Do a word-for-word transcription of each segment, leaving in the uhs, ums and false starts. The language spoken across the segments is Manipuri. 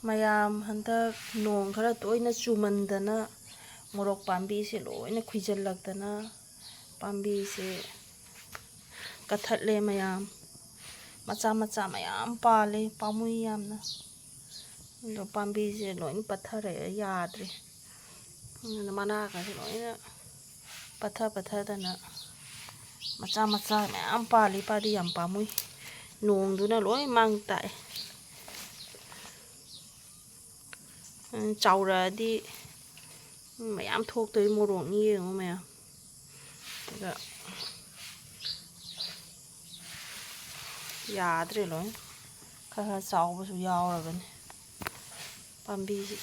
ꯃꯌꯥꯝ, ꯍꯟꯗꯛ ꯅꯣꯡ ꯈꯔ ꯇꯣꯏꯅ ꯆꯨꯃꯟꯗꯅ ꯃꯣꯔꯣꯛ ꯄꯥꯝꯕꯤꯁꯦ ꯂꯣꯏꯅ ꯈꯨꯏꯖꯤꯜꯂꯛꯇꯅ ꯄꯥꯝꯕꯤꯁꯦ ꯀꯛꯊꯠꯂꯦ ꯃꯌꯥꯝ꯫ ꯃꯆꯥ ꯃꯆꯥ ꯃꯌꯥꯝ ꯄꯥꯜꯂꯦ, ꯄꯥꯝꯃꯨꯏ ꯌꯥꯝꯅ꯫ ꯑꯗꯣ ꯄꯥꯝꯕꯤꯁꯦ ꯂꯣꯏꯅ ꯄꯠꯊꯔꯛꯑꯦ, ꯌꯥꯗ꯭ꯔꯦ꯫ ꯑꯗꯨꯅ ꯃꯅꯥꯒꯁꯦ ꯂꯣꯏꯅ ꯄꯠꯊ ꯄꯠꯊꯗꯅ ꯃꯆꯥ ꯃꯆꯥ ꯃꯌꯥꯝ ꯄꯥꯜꯂꯤ꯫ ꯄꯥꯗꯤ ꯌꯥꯝ ꯄꯥꯝꯃꯨꯏ, ꯅꯣꯡꯗꯨꯅ ꯂꯣꯏ ꯃꯥꯡ ꯇꯥꯛꯑꯦ꯫ ꯎꯝ, ꯆꯥꯎꯔꯛꯑꯗꯤ ꯃꯌꯥꯝ ꯊꯣꯛꯇꯣꯏ ꯃꯣꯔꯣꯛꯅꯤ, ꯌꯦꯡꯉꯣ ꯃꯌꯥꯝ꯫ ꯑꯗ ꯌꯥꯗ꯭ꯔꯦ, ꯂꯣꯏ ꯈꯔ ꯈꯔ ꯆꯥꯎꯕꯁꯨ ꯌꯥꯎꯔꯕꯅꯤ꯫ ꯄꯥꯝꯕꯤꯁꯤ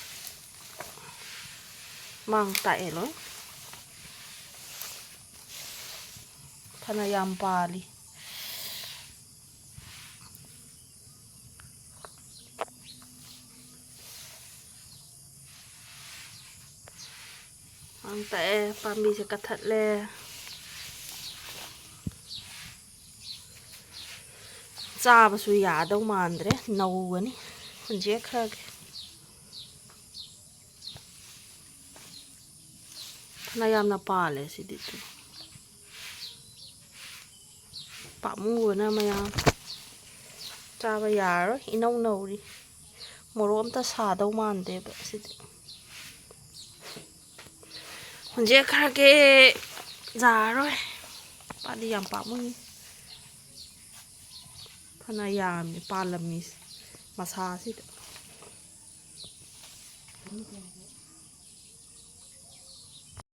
ꯃꯥꯡ ꯇꯥꯛꯑꯦ ꯂꯣꯏ꯫ ꯐꯅ ꯌꯥꯝ ꯄꯥꯜꯂꯤ꯫ ꯃꯥꯡ ꯇꯥꯛꯑꯦ, ꯄꯥꯝꯕꯤꯁꯦ ꯀꯛꯊꯠꯂꯦ꯫ ꯆꯥꯕꯁꯨ ꯌꯥꯗꯧ ꯃꯥꯟꯗ꯭ꯔꯦ, ꯅꯧꯒꯅꯤ꯫ ꯍꯨꯟꯖꯦꯛꯈ꯭ꯔꯒꯦ꯫ ꯐꯅ ꯌꯥꯝꯅ ꯄꯥꯜꯂꯦ ꯁꯤꯗꯤ꯫ ꯄꯥꯝꯃꯨꯕꯅ ꯃꯌꯥꯝ ꯆꯥꯕ ꯌꯥꯔꯔꯣꯏ, ꯏꯅꯧ ꯅꯧꯔꯤ꯫ ꯃꯣꯔꯣꯛ ꯑꯝꯇ ꯁꯥꯗꯧ ꯃꯥꯟꯗꯦꯕ ꯁꯤꯗꯤ꯫ ꯍꯨꯟꯖꯦꯛꯈ꯭ꯔꯒꯦ, ꯌꯥꯔꯔꯣꯏ꯫ ꯄꯥꯗꯤ ꯌꯥꯝ ꯄꯥꯝꯃꯨꯏ꯫ ꯐꯅ ꯌꯥꯝꯃꯤ ꯄꯥꯜꯂꯝꯃꯤꯁꯦ ꯃꯁꯥꯁꯤꯗ꯫